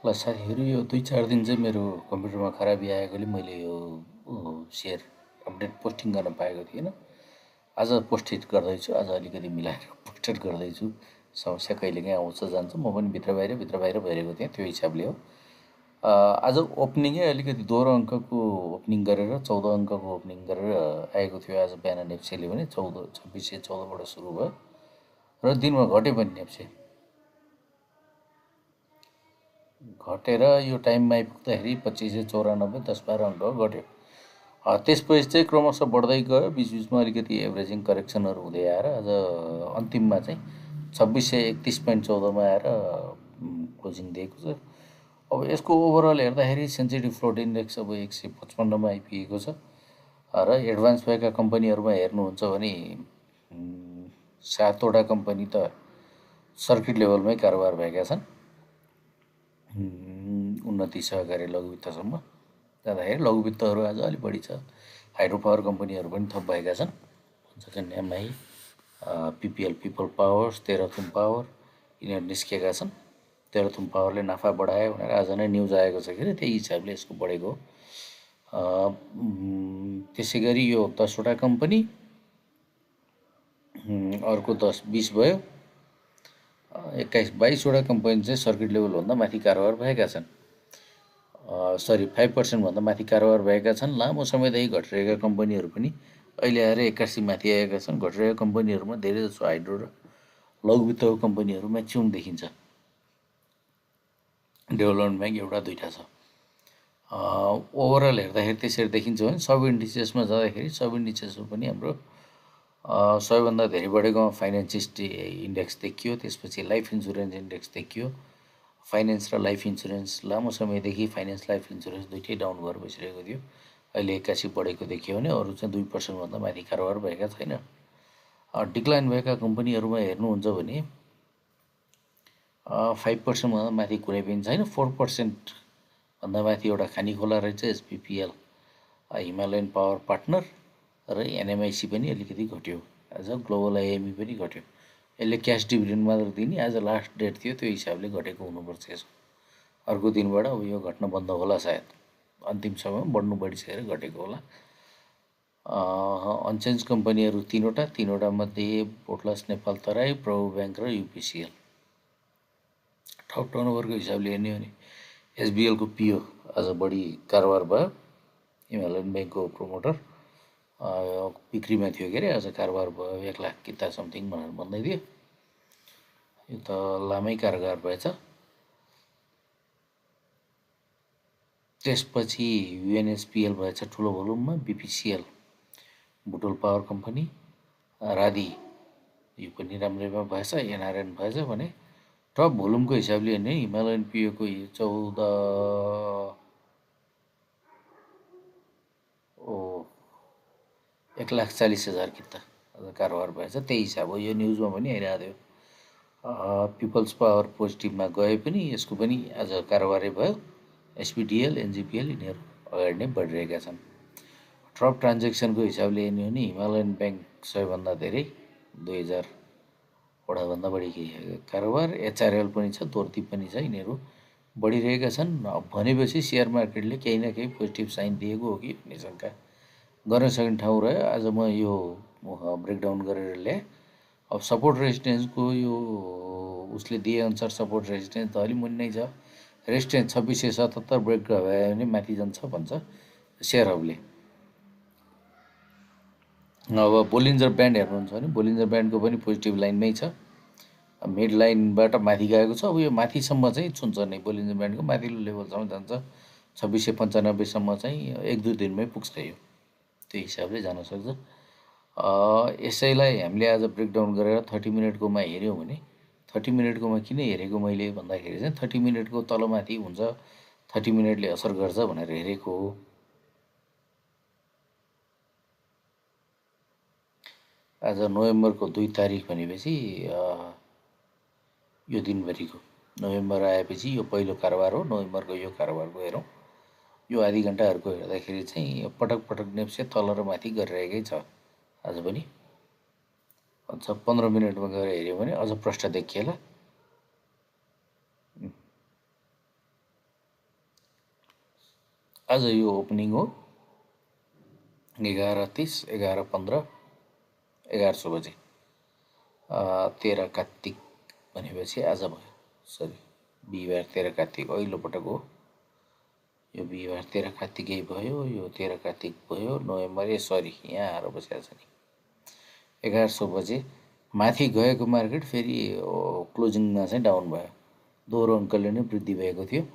ल साथीहरू, यो 2-4 दिन चाहिँ मेरो कम्प्युटरमा खराबी आएकोले मैले यो सेयर अपडेट पोस्टिङ गर्न पाएको थिइनँ। आज पोस्टेड गर्दैछु। आज अलिकति मिलाएर पोस्टेड गर्दैछु। समस्या कहिलेकाहीँ आउँछ जान्छ, म पनि भित्र बाहिर भइरहेको थिएँ, त्यो हिसाबले हो। आज ओपनिङै अलिकति 12 अङ्कको ओपनिङ गरेर 14 अङ्कको ओपनिङ गरेर आएको थियो। आज बिहान नेप्सेले भने 2614बाट सुरु भयो र दिनमा घटे पनि नेप्से घटेर यो टाइममा आइपुग्दाखेरि 2594 10-12 अङ्क घट्यो। त्यसपछि चाहिँ क्रमशः बढ्दै गयो। बिचबिचमा अलिकति एभरेजिङ करेक्सनहरू हुँदै आएर आज अन्तिममा चाहिँ 2631.14मा आएर क्लोजिङ दिएको छ। अब यसको ओभरअल हेर्दाखेरि सेन्सिटिभ फ्लोट इन्डेक्स अब 155मा आइपुगेको छ र एडभान्स भएका कम्पनीहरूमा हेर्नुहुन्छ भने 7वटा कम्पनी त सर्किट लेभलमै कारोबार भएका छन्। उन्नति सहकारी लघुवित्तसम्म जाँदाखेरि लघुवित्तहरू आज अलिक बढी छ। हाइड्रो पावर कम्पनीहरू पनि थप भएका छन्। Second MI, PPL people powers, Terhathum power यिनीहरू निस्केका छन्। तेह्रथुम पावरले नाफा बढायो भनेर आज नै न्युज आएको छ कि त्यही हिसाबले यसको बढेको हो। त्यसै गरी यो 10वटा कम्पनी, अर्को 10-20 भयो, 21-22वटा कम्पनी चाहिँ सर्किट लेभलभन्दा माथि कारोबार भएका छन्। 5% भन्दा माथि कारोबार भएका छन्। लामो समयदेखि घटिरहेका कम्पनीहरू पनि अहिले आएर 81 माथि आएका छन्। घटिरहेका कम्पनीहरूमा धेरैजसो हाइड्रो र लघुवित्तको कम्पनीहरू म्याक्सिमम देखिन्छ। डेभलपमेन्ट ब्याङ्क एउटा दुईटा छ। ओभरअल हेर्दाखेरि त्यसरी देखिन्छ भने सब इन्डिसेसमा जाँदाखेरि सब इन्डिसेसमा पनि हाम्रो सबैभन्दा धेरै बढेकोमा फाइनेन्स इन्डेक्स देखियो। त्यसपछि लाइफ इन्सुरेन्स इन्डेक्स देखियो। फाइनेन्स र लाइफ इन्सुरेन्स लामो समयदेखि फाइनेन्स लाइफ इन्सुरेन्स दुइटै डाउन भएर बसिरहेको थियो। अहिले 81 बढेको देखियो भने अरू चाहिँ 2% भन्दा माथि कारोबार भएका छैन। डिक्लाइन भएका कम्पनीहरूमा हेर्नुहुन्छ भने 5% भन्दा माथि कुनै पनि छैन। 4% भन्दा माथि एउटा खानीखोला रहेछ एसपिपिएल, हिमालयन पावर पार्टनर र एनएमआइसी पनि अलिकति घट्यो। आज ग्लोबल आइएमई पनि घट्यो। यसले क्यास डिभिडेन्ड मात्र दिने, आज लास्ट डेट थियो, त्यो हिसाबले घटेको हुनुपर्छ। यसो अर्को दिनबाट अब यो घट्न बन्द होला सायद। अन्तिम समयमा बढ्नु बढिसकेर घटेको होला। अनचेन्ज कम्पनीहरू 3वटा मध्ये पोर्टलास नेपाल तराई, प्रभु ब्याङ्क र युपिसिएल। टप टर्नओभरको हिसाबले हेर्ने हो भने एसबिएलको पिओ आज बढी कारोबार भयो। हिमालयन ब्याङ्कको प्रोमोटर बिक्रीमा थियो के अरे, आज कारोबार भयो 1 लाख किता समथिङ भनेर भन्दै थियो। यो त लामै कारोबार भएछ। त्यसपछि युएनएसपिएल भएछ ठुलो भोल्युममा। बिपिसिएल बुटोल पावर कम्पनी, राधी यो पनि राम्रैमा भएछ। एनआरएन भएछ भने टप भोल्युमको हिसाबले हेर्ने हिमालयन पिओको 1,40,000 किता आज कारोबार भएछ। त्यही हिसाब हो। यो न्युजमा पनि आइरहेको थियो। पिपल्स पावर पोजिटिभमा गए पनि यसको पनि आज कारोबारै भयो। एसपिडिएल, एनजिपिएल यिनीहरू अगाडि नै बढिरहेका छन्। टप ट्रान्जेक्सनको हिसाबले हेर्ने हो भने हिमालयन ब्याङ्क सबैभन्दा धेरै 2000 भन्दा बढी कारोबार। एचआरएल पनि छ, दोर्ती पनि छ, यिनीहरू बढिरहेका छन्। भनेपछि सेयर मार्केटले केही न केही पोजिटिभ साइन दिएको हो कि भन्ने शङ्का गर्न सक्ने ठाउँ रह्यो। आज म यो ब्रेकडाउन गरेर ल्याएँ। अब सपोर्ट रेजिस्टेन्सको यो उसले दिएअनुसार सपोर्ट रेजिस्टेन्स त अलिक मुनि नै छ। रेजिस्टेन्स 2677 ब्रेक भयो भने माथि जान्छ भन्छ सेयर हबले। अब बोलिन्जर ब्यान्ड हेर्नुहुन्छ भने बोलिन्जर ब्यान्डको पनि पोजिटिभ लाइनमै छ। मिड लाइनबाट माथि गएको छ। अब यो माथिसम्म चाहिँ छुन्छ नै। बोलिन्जर ब्यान्डको माथिल्लो लेभलसम्म जान्छ। 2695सम्म चाहिँ 1-2 दिनमै पुग्छ यो। त्यो हिसाबले जान सक्छ। यसैलाई हामीले आज ब्रेकडाउन गरेर 30 मिनटकोमा हेऱ्यौँ भने 30 मिनटकोमा किन हेरेको मैले भन्दाखेरि चाहिँ 30 मिनटको तलमाथि हुन्छ, 30 मिनटले असर गर्छ भनेर हेरेको हो। आज नोभेम्बरको 2 तारिक भनेपछि यो दिनभरिको नोभेम्बर आएपछि यो पहिलो कारोबार हो। नोभेम्बरको यो कारोबारको हेरौँ। यो आधी घन्टाहरूको हेर्दाखेरि चाहिँ पटक पटक नेप्से तल र माथि गरिरहेकै छ आज पनि। अझ 15 मिनटमा गएर हेऱ्यो भने अझ प्रष्ट देखिएला। आज यो ओपनिङ हो 11:30 11:15 11:00 बजे 13 कार्तिक भनेपछि आज भयो सरी बिहिबार 13 कार्तिक अघिल्लो पटक हो यो बिहिबार 13 कार्तिकै भयो यो 13 कार्तिक भयो नोभेम्बर सरी यहाँ आएर बसेको छ नि 11:00 बजे माथि गएको मार्केट फेरि क्लोजिङमा चाहिँ डाउन भयो दोहोरो अङ्कले नै वृद्धि भएको थियो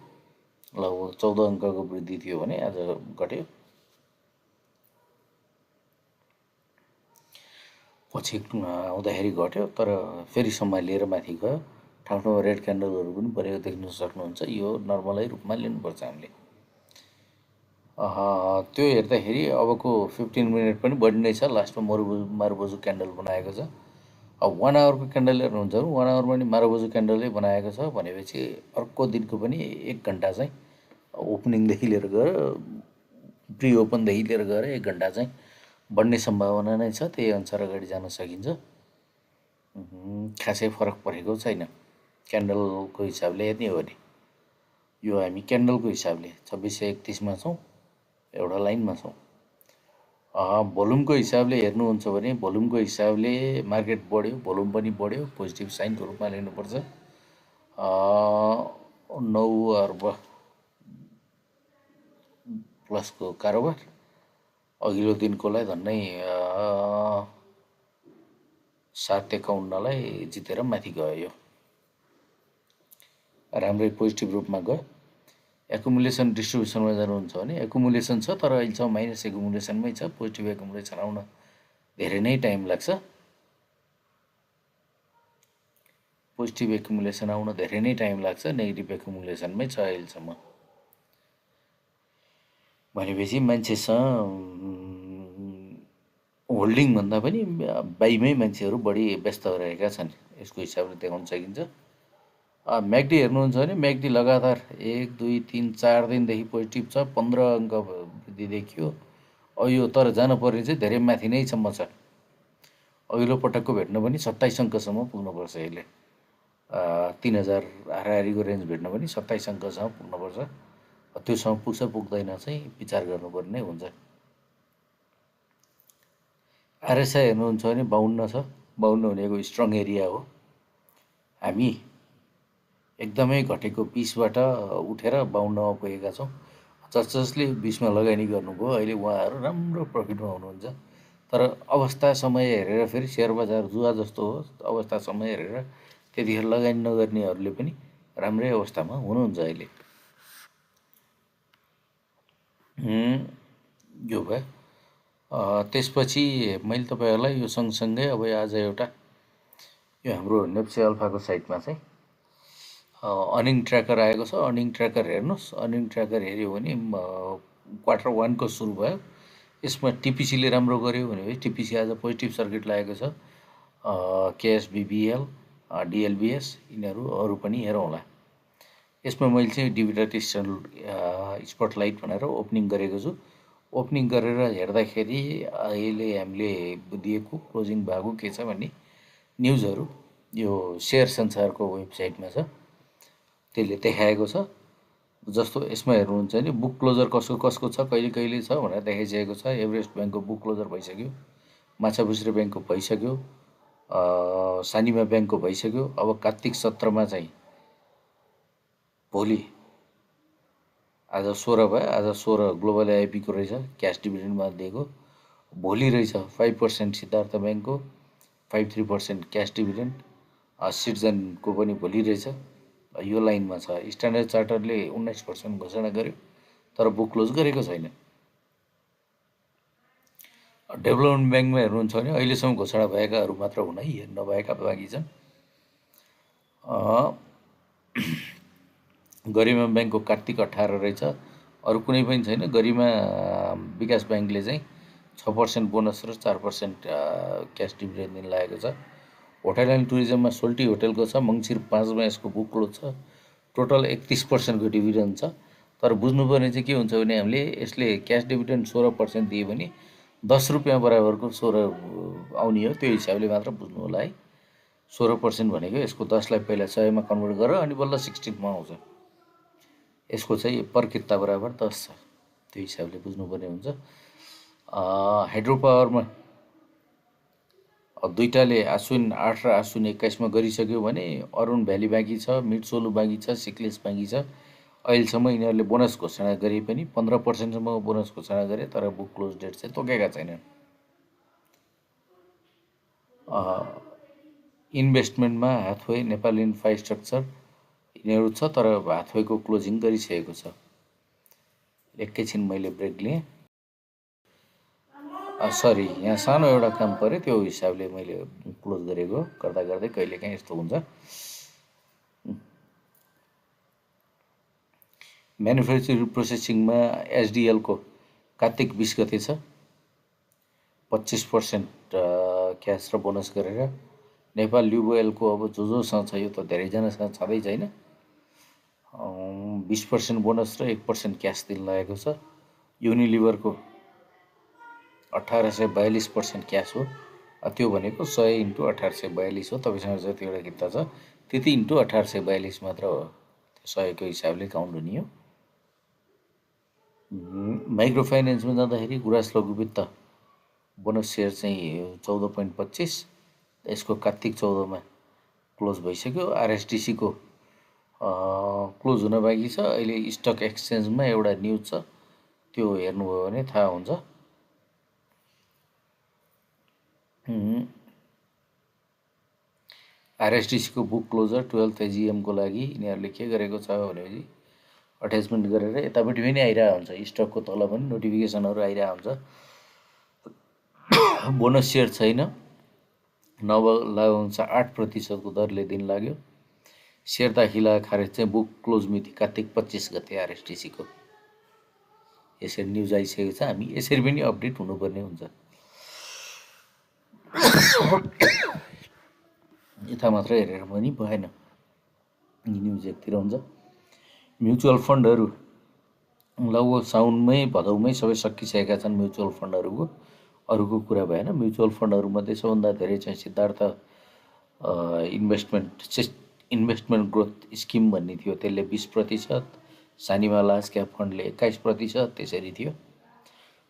लगभग 14 अङ्कको वृद्धि थियो भने आज घट्यो पछि आउँदाखेरि घट्यो तर फेरि सम्हालिएर माथि गयो ठाउँ ठाउँमा रेड क्यान्डलहरू पनि बढेको देख्न सक्नुहुन्छ यो नर्मलै रूपमा लिनुपर्छ हामीले त्यो हेर्दाखेरि अबको 15 मिनट पनि बढी नै छ लास्टमा मारुबोजु क्यान्डल बनाएको छ अब 1 आवरको क्यान्डल हेर्नुहुन्छ भने 1 आवरमा पनि मारुबोजु क्यान्डलै बनाएको छ भनेपछि अर्को दिनको पनि 1 घन्टा चाहिँ ओपनिङदेखि लिएर गएर प्रि ओपनदेखि लिएर गएर 1 घन्टा चाहिँ बढ्ने सम्भावना नै छ त्यही अनुसार अगाडि जान सकिन्छ खासै फरक परेको छैन क्यान्डलको हिसाबले हेर्ने हो भने यो हामी क्यान्डलको हिसाबले 2631 मा छौँ एउटा लाइनमा छौँ भोल्युमको हिसाबले हेर्नुहुन्छ भने भोल्युमको हिसाबले मार्केट बढ्यो भोल्युम पनि बढ्यो पोजिटिभ साइनको रूपमा लिनुपर्छ 9 अर्ब प्लसको कारोबार अघिल्लो दिनकोलाई झन्डै 751 जितेर माथि गयो यो राम्रै पोजिटिभ रूपमा गयो एकुमुलेसन डिस्ट्रिब्युसनमा जानुहुन्छ भने एकुमुलेसन छ तर अहिलेसम्म माइनस एकुमुलेसनमै छ पोजिटिभ एकुमुलेसन आउन धेरै नै टाइम लाग्छ पोजिटिभ एकुमुलेसन आउन धेरै नै टाइम लाग्छ नेगेटिभ एकुमुलेसनमै छ अहिलेसम्म भनेपछि मान्छेसँग होल्डिङ भन्दा पनि बाईमै मान्छेहरू बढी व्यस्त रहेका छन् यसको हिसाबले देखाउन सकिन्छ म्याक्डी हेर्नुहुन्छ भने म्याक्डी लगातार 1 2 3 4 दिनदेखि पोजिटिभ छ 15 अङ्क वृद्धि देखियो यो तर जानुपर्ने चाहिँ धेरै माथि नै सम्म छ अघिल्लो पटकको भेट्न पनि 27 अङ्कसम्म पुग्नुपर्छ यसले 3000 हाराहारीको रेन्ज भेट्न पनि 27 अङ्कसम्म पुग्नुपर्छ त्योसम्म पुग्छ पुग्दैन चाहिँ विचार गर्नुपर्ने हुन्छ आरएसआई हेर्नुहुन्छ भने 52 छ 52 भनेको स्ट्रङ एरिया हो हामी एकदमै घटेको 20 बाट उठेर 52 मा पुगेका छौँ जसले 20 मा लगानी गर्नुभयो अहिले उहाँहरू राम्रो प्रफिटमा हुनुहुन्छ तर अवस्था समय हेरेर फेरि शेयर बजार जुवा जस्तो हो अवस्था समय हेरेर त्यतिखेर लगानी नगर्नेहरूले पनि राम्रै अवस्थामा हुनुहुन्छ अहिले यो भयो त्यसपछि मैले तपाईहरुलाई यो सँगसँगै अब आज एउटा यो हाम्रो नेप्से अल्फाको साइटमा चाहिँ अर्निङ ट्र्याकर आएको छ अर्निङ ट्र्याकर हेर्नुस् अर्निङ ट्र्याकर हेर्यो भने क्वार्टर 1 को सुरु भयो यसमा टिपिसीले राम्रो गर्यो भने टिपिसी आज पोजिटिभ सर्किट लागेको छ केएसबीबीएल डिएलबीएस यिनीहरू अरु पनि हेरौँला यसमा मैले चाहिँ डिभिडेन्ड स्पटलाइट भनेर ओपनिङ गरेको छु ओपनिङ गरेर हेर्दाखेरि अहिले हामीले दिएको क्लोजिङ भएको के छ भन्ने न्युजहरू यो शेयर संसारको वेबसाइटमा छ त्यसले देखाएको छ जस्तो यसमा हेर्नुहुन्छ भने बुक क्लोजर कसको छ कहिले कहिले छ भनेर देखाइसकेको छ एभरेस्ट ब्याङ्कको बुक क्लोजर भइसक्यो माछापुछ्रे ब्याङ्कको भइसक्यो सानिमा ब्याङ्कको भइसक्यो अब कार्तिक 17 मा चाहिँ भोलि आज 16 भयो आज 16 ग्लोबल आइपी को रहेछ क्याश डिभिडेन्डमा दिएको भोलि रहेछ 5% सिद्धार्थ ब्याङ्कको 53% क्याश डिभिडेन्ड सिटिजनको पनि भोलि रहेछ यो लाइनमा छ स्ट्यान्डर्ड चार्टरले 19% घोषणा गर्यो तर बुक क्लोज गरेको छैन डेभलपमेन्ट ब्याङ्कमा हेर्नुहुन्छ भने अहिलेसम्म घोषणा भएकाहरू मात्र हुन् है नभएका बाँकी छन् गरिमा ब्याङ्कको कार्तिक 18 रहेछ अरु कुनै पनि छैन गरिमा विकास ब्याङ्कले चाहिँ 6% बोनस र 4% क्याश डिभिडेन्ड दिन लागेको छ होटल एन्ड टुरिज्ममा सोल्टी होटलको छ मङ्सिर 5 मा यसको बुक क्लोज छ टोटल 31% को डिभिडेन्ड छ तर बुझ्नुपर्ने चाहिँ के हुन्छ भने हामीले यसले क्याश डिभिडेन्ड 16% दिए भने 10 रुपैयाँ बराबरको 16 आउने हो त्यो हिसाबले मात्र बुझ्नु होला है 16% भनेको यसको 10 लाई पहिला 100 मा कन्भर्ट गरेर अनि बल्ल 16 मा आउँछ यसको चाहिँ पर किता बराबर 10 छ त्यो हिसाबले बुझ्नुपर्ने हुन्छ। हाइड्रो पावरमा दुईटाले आश्विन 8 र आश्विन 21 गरिसक्यो भने अरुण भ्याली बाँकी छ, मिडसोलु बाँकी छ, सिक्लेस बाँकी छ। अहिलेसम्म यिनीहरूले बोनस घोषणा गरे पनि 15% बोनस घोषणा गरे, तर बुक क्लोज डेट चाहिँ तोकेका छैनन्। इन्भेस्टमेन्टमा हाथवे, नेपाल इन्फ्रास्ट्रक्चर यिनीहरू छ, तर हाथवेको क्लोजिङ गरिसकेको छ। एकैछिन मैले ब्रेक लिएँ। सरी, यहाँ सानो एउटा काम पऱ्यो, त्यो हिसाबले मैले क्लोज गरेको। गर्दा गर्दै कहिलेकाहीँ यस्तो हुन्छ। म्यानुफ्याक्चरिङ प्रोसेसिङमा एसडिएलको कार्तिक 20 गते छ, 25% क्यास र बोनस गरेर। नेपाल ल्युबोएलको अब जोसँग छ, यो त धेरैजनासँग छँदै छैन, 20% बोनस र 1% क्यास दिन लागेको छ। युनिलिभरको 1842% क्यास हो, त्यो भनेको 100 × 1842 हो। तपाईँसँग जतिवटा किता छ त्यति × 1842 मात्र हो, त्यो 100 को हिसाबले काउन्ट हुने हो। माइक्रो फाइनेन्समा जाँदाखेरि गुराँस लघुवित्त बोनस सेयर चाहिँ 14.25, यसको कार्तिक 14 क्लोज भइसक्यो। आरएसटिसीको क्लोज हुन बाँकी छ। अहिले स्टक एक्सचेन्जमा एउटा न्युज छ, त्यो हेर्नुभयो भने थाहा हुन्छ। आरएसटिसीको बुक क्लोजर 12 एजिएमको लागि यिनीहरूले के गरेको छ भनेपछि अट्याचमेन्ट गरेर यतापट्टि पनि आइरहेको हुन्छ, स्टकको तल पनि नोटिफिकेसनहरू आइरहेको हुन्छ। बोनस सेयर छैन, नवलाभांश 8% दरले दिन लाग्यो। सेयर दाखिला खारेज चाहिँ बुक क्लोज मिति कार्तिक 25 गते आरएसटिसीको। यसरी न्युज आइसकेको छ, हामी यसरी पनि अपडेट हुनुपर्ने हुन्छ। यता मात्र हेरेर पनि भएन, न्युज एकतिर हुन्छ। म्युचुअल फन्डहरू लगभग साउनमै भदौमै सबै सकिसकेका छन् म्युचुअल फन्डहरूको। अरूको कुरा भएन। म्युचुअल फन्डहरूमध्ये सबभन्दा धेरै चाहिँ सिद्धार्थ इन्भेस्टमेन्ट ग्रोथ स्किम भन्ने थियो, त्यसले 20%, सानिमा लार्ज क्याप फन्डले 21%, त्यसरी थियो।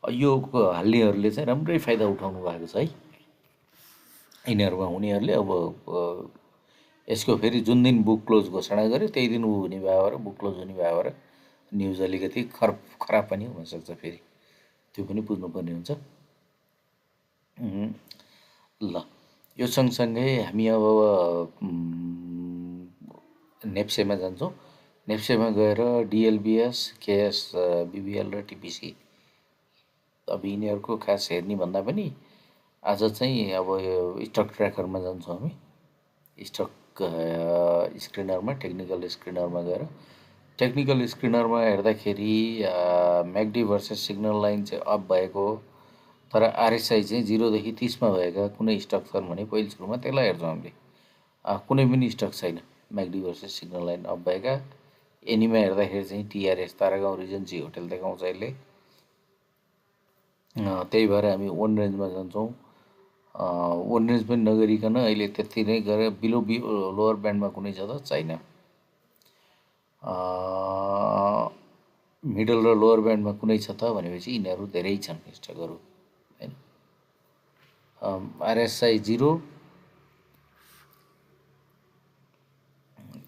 यो हाल्नेहरूले चाहिँ राम्रै फाइदा उठाउनु भएको छ है यिनीहरूमा हुनेहरूले। अब यसको फेरि जुन दिन बुक क्लोज घोषणा गर्यो त्यही दिन हुने भएर, बुक क्लोज हुने भएर न्युज अलिकति खराब पनि हुनसक्छ, फेरि त्यो पनि बुझ्नुपर्ने हुन्छ। ल, यो सँगसँगै हामी अब नेप्सेमा जान्छौँ। नेप्सेमा गएर डिएलबिएस, केएस बिबिएल र टिपिसी, अब यिनीहरूको खास हेर्ने भन्दा पनि आज चाहिँ अब यो स्टक ट्र्याकरमा जान्छौँ हामी। स्टक स्क्रिनरमा, टेक्निकल स्क्रिनरमा गएर टेक्निकल स्क्रिनरमा हेर्दाखेरि म्याकडी भर्सेस सिग्नल लाइन चाहिँ अप भएको हो, तर आरएसआई चाहिँ 0 देखि 30 भएका कुनै स्टक छन् भने पहिलो सुरुमा त्यसलाई हेर्छौँ हामीले। कुनै पनि स्टक छैन म्याकडी भर्सेस सिग्नल लाइन अप भएका। एनीमा हेर्दाखेरि चाहिँ टिआरएस, तारागाउँ रिजेन्सी होटल देखाउँछ यसले। त्यही भएर हामी वन रेन्जमा जान्छौँ। वन रेन्ज पनि नगरिकन अहिले त्यति नै गरेर बिलो लोवर ब्यान्डमा कुनै छ त छैन। मिडल र लोवर ब्यान्डमा कुनै छ त भनेपछि यिनीहरू धेरै छन् स्टकहरू हैन। आरएसआई 0,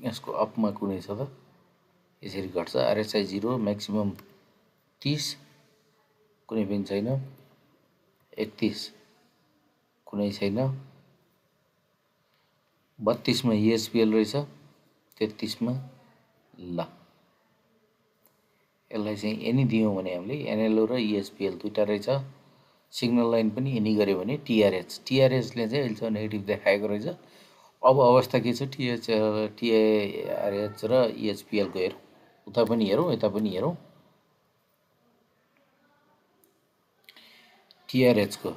यसको अपमा कुनै छ त, यसरी घट्छ। आरएसआई 0, म्याक्सिमम 30, कुनै पनि छैन। 31 कुनै छैन। 32 मा इएसपिएल रहेछ, 33 मा। ल, यसलाई चाहिँ एनी दियौँ भने हामीले एनएलओ र इएसपिएल दुईटा रहेछ। सिग्नल लाइन पनि एनी गऱ्यो भने टिआरएसले चाहिँ अहिलेसम्म नेगेटिभ देखाएको रहेछ। अब अवस्था के छ, टिआरएच र इएसपिएलको हेरौँ, उता पनि हेरौँ यता पनि हेरौँ। टिआरएचको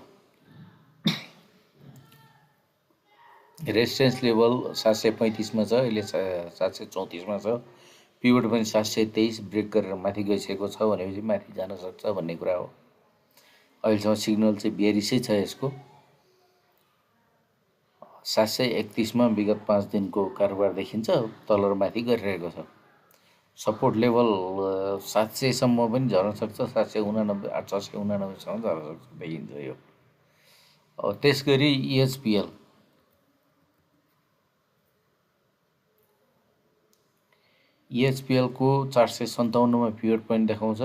रेजिस्टेन्स लेभल 735 मा छ, अहिले 734 मा छ। पिभट पनि 723 ब्रेक गरेर माथि गइसकेको छ भनेपछि माथि जान सक्छ भन्ने कुरा हो। अहिलेसम्म सिग्नल चाहिँ बेरिसै छ यसको। 731 मा विगत 5 दिनको कारोबार देखिन्छ, तल र माथि गरिरहेको छ। सपोर्ट लेभल 700सम्म पनि झर्न सक्छ, 789 689सम्म झर्न सक्छ देखिन्छ यो। अब त्यस गरी इएचपिएल इएचपिएलको 457मा पिभट पोइन्ट देखाउँछ,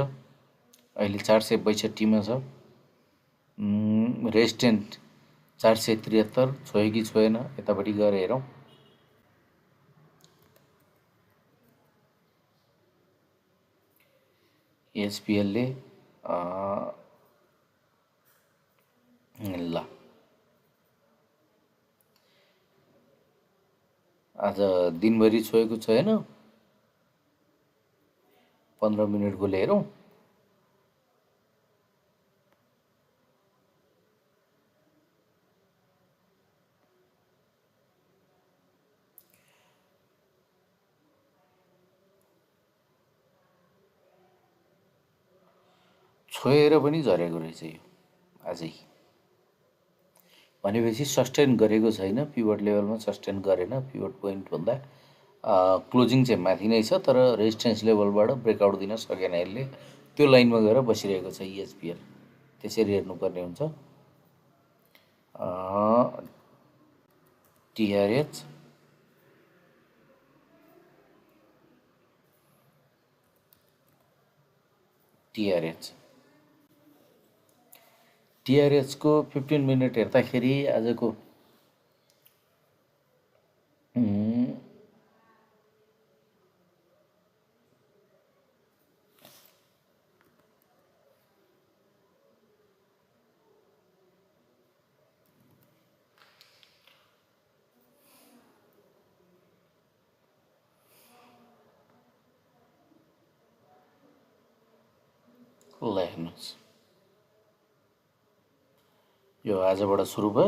अहिले 462मा छ। रेजिस्टेन्ट 473 छोयो कि छोएन यतापट्टि गएर हेरौँ। इएचपिएलले ल आज दिनभरि छोएको छैन, 15 मिनटको हेरौँ। छोएर पनि झरेको रहेछ यो आजै, भनेपछि सस्टेन गरेको छैन, पिभट लेभलमा सस्टेन गरेन। पिभट पोइन्ट भन्दा क्लोजिङ चाहिँ माथि नै छ, तर रेजिस्टेन्स लेभलबाट ब्रेकआउट दिन सकेन यसले, त्यो लाइनमा गएर बसिरहेको छ इएचपिएल। त्यसरी हेर्नुपर्ने हुन्छ। टिआरएच टिआरएचको 15 मिनट हेर्दाखेरि आजको ल हेर्नुहोस्, यो आजबाट सुरु भयो।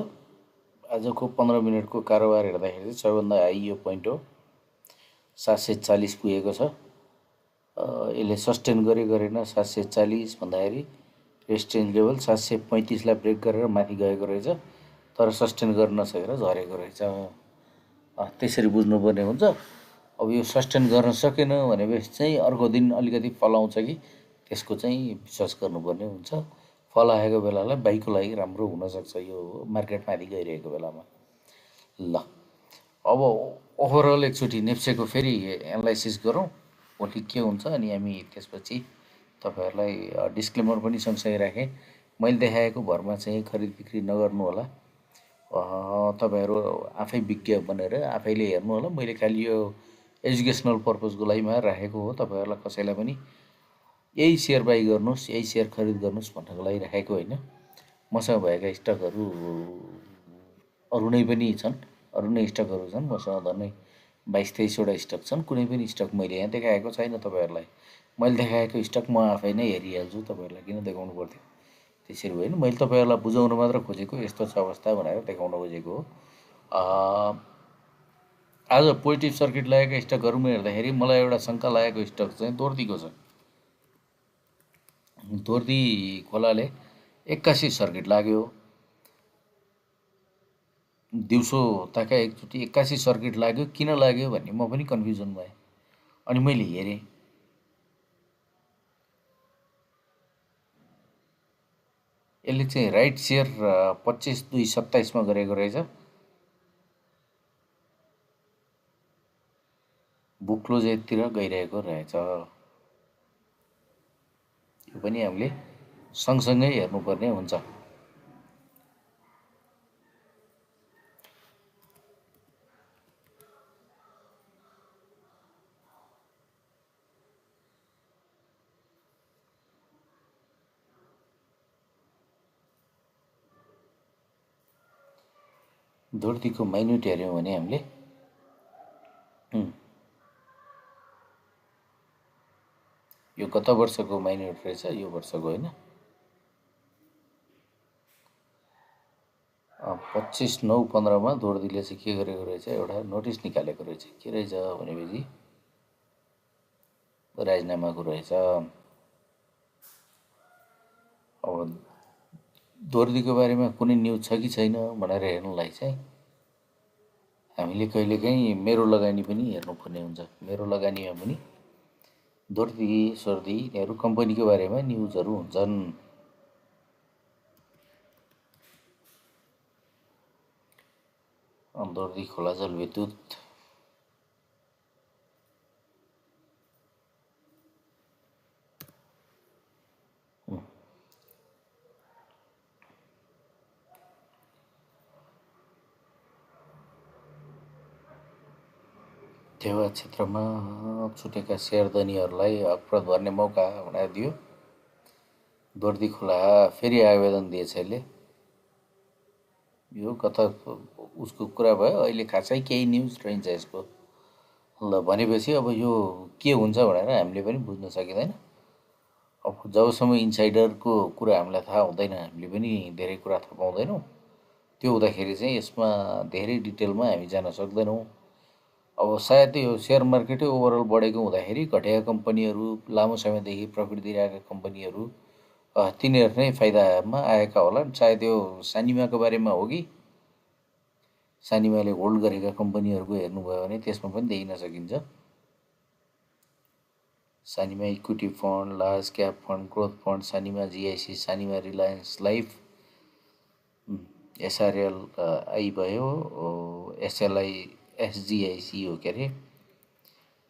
आजको 15 मिनटको कारोबार हेर्दाखेरि चाहिँ सबैभन्दा हाई यो पोइन्ट हो, 740 पुगेको छ। यसले सस्टेन गरेन 740 भन्दाखेरि रेजिस्टेन्स लेभल 735लाई ब्रेक गरेर माथि गएको रहेछ, तर सस्टेन गर्न नसकेर झरेको रहेछ। त्यसरी बुझ्नुपर्ने हुन्छ। अब यो सस्टेन गर्न सकेन भनेपछि चाहिँ अर्को दिन अलिकति फल आउँछ कि त्यसको चाहिँ विश्वास गर्नुपर्ने हुन्छ। फल आएको बेलालाई बाइकको लागि राम्रो हुनसक्छ यो मार्केट माथि गइरहेको बेलामा। ल अब ओभरअल एकचोटि नेप्सेको फेरि एनालाइसिस गरौँ भोलि के हुन्छ, अनि हामी त्यसपछि तपाईँहरूलाई डिस्क्लेमर पनि सँगसँगै राखेँ। मैले देखाएको भरमा चाहिँ खरिद बिक्री नगर्नु होला, तपाईँहरू आफै विज्ञ बनेर आफैले हेर्नु होला। मैले खालि यो एजुकेसनल पर्पजको लागि मात्र राखेको हो, तपाईँहरूलाई कसैलाई पनि यही सेयर बाई गर्नुहोस्, यही सेयर खरिद गर्नुहोस् भन्नको लागि राखेको होइन। मसँग भएका स्टकहरू अरू नै पनि छन्, अरू नै स्टकहरू छन् मसँग, झन्डै 22-23वटा स्टक छन्। कुनै पनि स्टक मैले यहाँ देखाएको छैन तपाईँहरूलाई। मैले देखाएको स्टक म आफै नै हेरिहाल्छु, तपाईँहरूलाई किन देखाउनु पर्थ्यो। त्यसरी होइन, मैले तपाईँहरूलाई बुझाउन मात्र खोजेको, यस्तो छ अवस्था भनेर देखाउन खोजेको हो। आज पोजिटिभ सर्किट लागेका स्टकहरूमा हेर्दाखेरि मलाई एउटा शङ्का लागेको स्टक चाहिँ दोर्दीको छ। दोर्दी खोलाले 81 सर्किट लाग्यो, दिउँसो ताका एकचोटि 81 सर्किट लाग्यो। किन लाग्यो भन्ने म पनि कन्फ्युजन भएँ। अनि मैले हेरेँ, यसले चाहिँ राइट सेयर 25/2/27 गरेको रहेछ। बुक क्लोज यतिर गइरहेको रहेछ। यो पनि हामीले सँगसँगै हेर्नुपर्ने हुन्छ। दोर्दीको माइन्युट हेऱ्यौँ भने हामीले यो गत वर्षको माइन्युट रहेछ, यो वर्षको होइन। 25/9/15मा दोर्दीले चाहिँ के गरेको रहेछ, एउटा नोटिस निकालेको रहेछ। के रहेछ भनेपछि राजीनामाको रहेछ। अब दोर्दीको बारेमा कुनै न्युज छ कि छैन भनेर हेर्नलाई चाहिँ हामीले कहिलेकाहीँ मेरो लगानी पनि हेर्नुपर्ने हुन्छ। मेरो लगानीमा पनि दोर्दी सर्दी यिनीहरू कम्पनीको बारेमा न्युजहरू हुन्छन्। दोर्दी खोला जलविद्युत सेवा क्षेत्रमा छुटेका शेयरधनीहरूलाई हकप्रत भर्ने मौका बनाइदियो। दोर्दी खोला फेरि आवेदन दिएछ यसले। यो कता उसको कुरा भयो, अहिले खासै केही न्युज रहन्छ यसको। ल भनेपछि अब यो के हुन्छ भनेर हामीले पनि बुझ्न सकिँदैन। अब जबसम्म इन्साइडरको कुरा हामीलाई थाहा हुँदैन हामीले पनि धेरै कुरा थाहा पाउँदैनौँ। त्यो हुँदाखेरि चाहिँ यसमा धेरै डिटेलमा हामी जान सक्दैनौँ। अब सायद यो सेयर मार्केटै ओभरअल बढेको हुँदाखेरि घटेका कम्पनीहरू, लामो समयदेखि प्रफिट दिइरहेका कम्पनीहरू तिनीहरू नै फाइदामा आएका होलान्। सायद यो सानिमाको बारेमा हो कि सानिमाले होल्ड गरेका कम्पनीहरूको हेर्नुभयो भने त्यसमा पनि देखिन सकिन्छ। Sanima equity fund, large cap fund, growth fund, Sanima GIC, Sanima Reliance life, SRL I भयो, एसएलआई एसजिआइसी हो के अरे,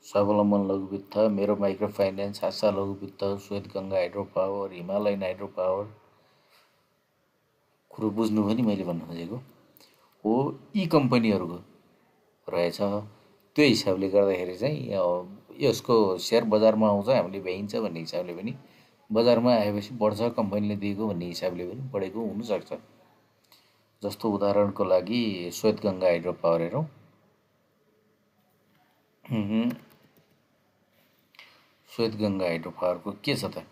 स्वावलम्बन लघु वित्त, मेरो माइक्रो फाइनेन्स, आशा लघु वित्त, श्वेत Ganga hydro power, Himalayan hydro power. कुरो बुझ्नु पनि मैले भन्न खोजेको हो यी कम्पनीहरूको रहेछ। त्यो हिसाबले गर्दाखेरि चाहिँ यसको सेयर बजारमा आउँछ हामीले भ्याइन्छ भन्ने हिसाबले पनि बजारमा आएपछि बढ्छ, कम्पनीले दिएको भन्ने हिसाबले पनि बढेको हुनसक्छ। जस्तो उदाहरणको लागि श्वेत गङ्गा हाइड्रो पावर हेरौँ। श्वेत गङ्गा हाइड्रो पावरको के छ त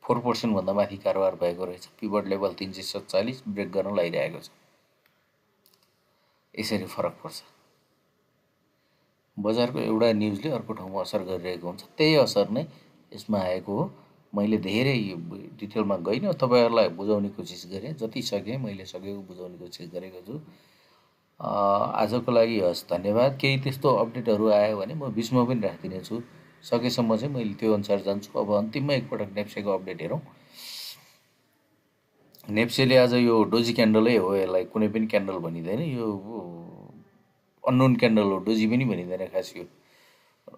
4% भन्दा माथि कारोबार भएको रहेछ। पिभट लेभल 347 ब्रेक गर्न लागिरहेको छ। यसरी फरक पर्छ। बजारको एउटा न्युजले अर्को ठाउँमा असर गरिरहेको हुन्छ, त्यही असर नै यसमा आएको हो। मैले धेरै डिटेलमा गइनँ, तपाईँहरूलाई बुझाउने कोसिस गरेँ, जति सकेँ मैले सकेको बुझाउने कोसिस गरेको छु। आजको लागि हस्, धन्यवाद। केही त्यस्तो अपडेटहरू आयो भने म बिचमा पनि राखिदिनेछु। सकेसम्म चाहिँ मैले त्यो अनुसार जान्छु। अब अन्तिममा एकपटक नेप्सेको अपडेट हेरौँ। नेप्सेले आज यो डोजी क्यान्डलै हो, यसलाई कुनै पनि क्यान्डल भनिँदैन, यो अननोन क्यान्डल हो, डोजी पनि भनिँदैन खास। यो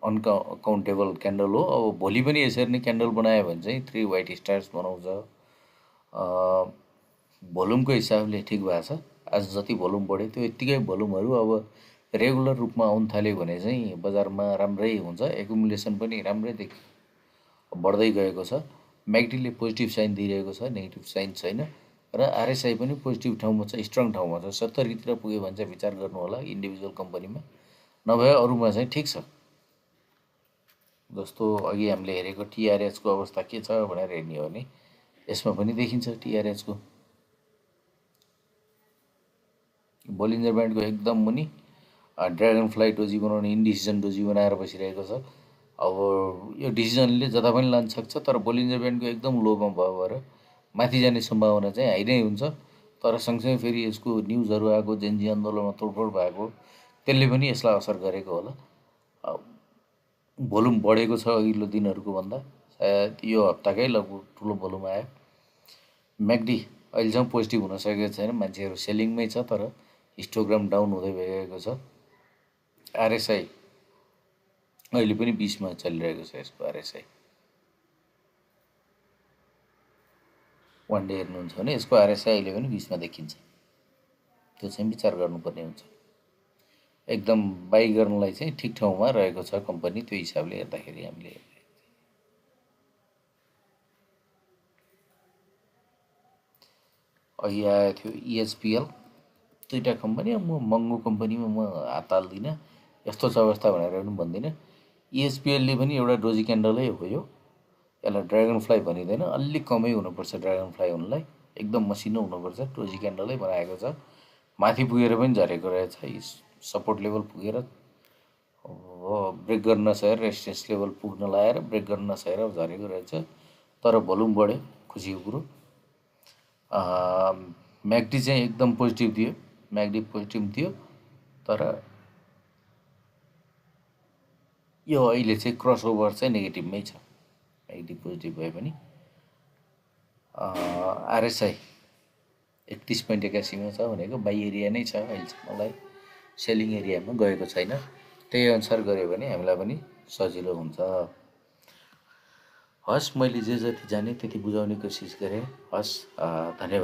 अनकाउन्टेबल क्यान्डल हो। अब भोलि पनि यसरी नै क्यान्डल बनायो भने चाहिँ 3 व्हाइट स्टार्स बनाउँछ। भोल्युमको हिसाबले ठिक भएको छ। आज जति भोल्युम बढ्यो त्यो यत्तिकै भोल्युमहरू अब रेगुलर रूपमा आउन थाल्यो भने चाहिँ बजारमा राम्रै हुन्छ। एकुमुलेसन पनि राम्रै बढ्दै गएको छ। म्याक्डीले पोजिटिभ साइन दिइरहेको छ, नेगेटिभ साइन छैन। र आरएसआई पनि पोजिटिभ ठाउँमा छ, स्ट्रङ ठाउँमा छ। 70तिर पुग्यो भने चाहिँ विचार गर्नु होला इन्डिभिजुअल कम्पनीमा, नभए अरूमा चाहिँ ठिक छ। जस्तो अघि हामीले हेरेको टिआरएचको अवस्था के छ भनेर हेर्ने हो भने यसमा पनि देखिन्छ टिआरएचको। बोलिन्जर ब्यान्डको एकदम मुनि ड्रागन फ्लाई डोजी बनाउने इन्डिसिजन डोजी बनाएर बसिरहेको छ। अब यो डिसिजनले जता पनि लान सक्छ, तर बोलिन्जर ब्यान्डको एकदम लोमा भयो भएर माथि जाने सम्भावना चाहिँ हाई नै हुन्छ। तर सँगसँगै फेरि यसको न्युजहरू आएको, जेनजी आन्दोलनमा तोडफोड भएको, त्यसले पनि यसलाई असर गरेको होला। भोल्युम बढेको छ अघिल्लो दिनहरूको भन्दा, सायद यो हप्ताकै लगभग ठुलो भोल्युम आयो। म्याक्डी अहिलेसम्म पोजिटिभ हुन सकेको छैन, मान्छेहरू सेलिङमै छ, तर हिस्टोग्राम डाउन हुँदै गएको छ। आरएसआई अहिले पनि 20मा चलिरहेको छ यसको आरएसआई। वान डे हेर्नुहुन्छ भने यसको आरएसआई अहिले पनि 20मा देखिन्छ। त्यो चाहिँ विचार गर्नुपर्ने हुन्छ। एकदम बाई गर्नलाई चाहिँ ठिक ठाउँमा रहेको छ कम्पनी, त्यो हिसाबले हेर्दाखेरि हामीले। अघि आएको थियो इएचपिएल, दुईवटा कम्पनी। म महँगो कम्पनीमा म हात हाल्दिनँ, यस्तो छ अवस्था भनेर पनि भन्दिनँ। इएचपिएलले पनि एउटा डोजी क्यान्डलै हो यो, यसलाई ड्रागन फ्लाई भनिँदैन। अलिक कमै हुनुपर्छ ड्रागन फ्लाई हुनलाई, एकदम मसिनो हुनुपर्छ। डोजी क्यान्डलै बनाएको छ, माथि पुगेर पनि झरेको रहेछ। सपोर्ट लेभल पुगेर ब्रेक गर्न नसकेर, रेजिस्टेन्स लेभल पुग्न लगाएर ब्रेक गर्न नसकेर झरेको रहेछ। तर भोल्युम बढ्यो, खुसीको कुरो। म्याक्डी चाहिँ एकदम पोजिटिभ दियो, म्याक्डी पोजिटिभ दियो। तर यो अहिले चाहिँ क्रस ओभर चाहिँ नेगेटिभमै छ, नेगेटिभ पोजिटिभ भए पनि। आरएसआई 31.81 छ भनेको बाई एरिया नै छ अहिलेसम्मलाई, सेलिङ एरियामा गएको छैन। त्यही अनुसार गऱ्यो भने हामीलाई पनि सजिलो हुन्छ। हस्, मैले जे जति जाने त्यति बुझाउने कोसिस गरेँ। हस्, धन्यवाद।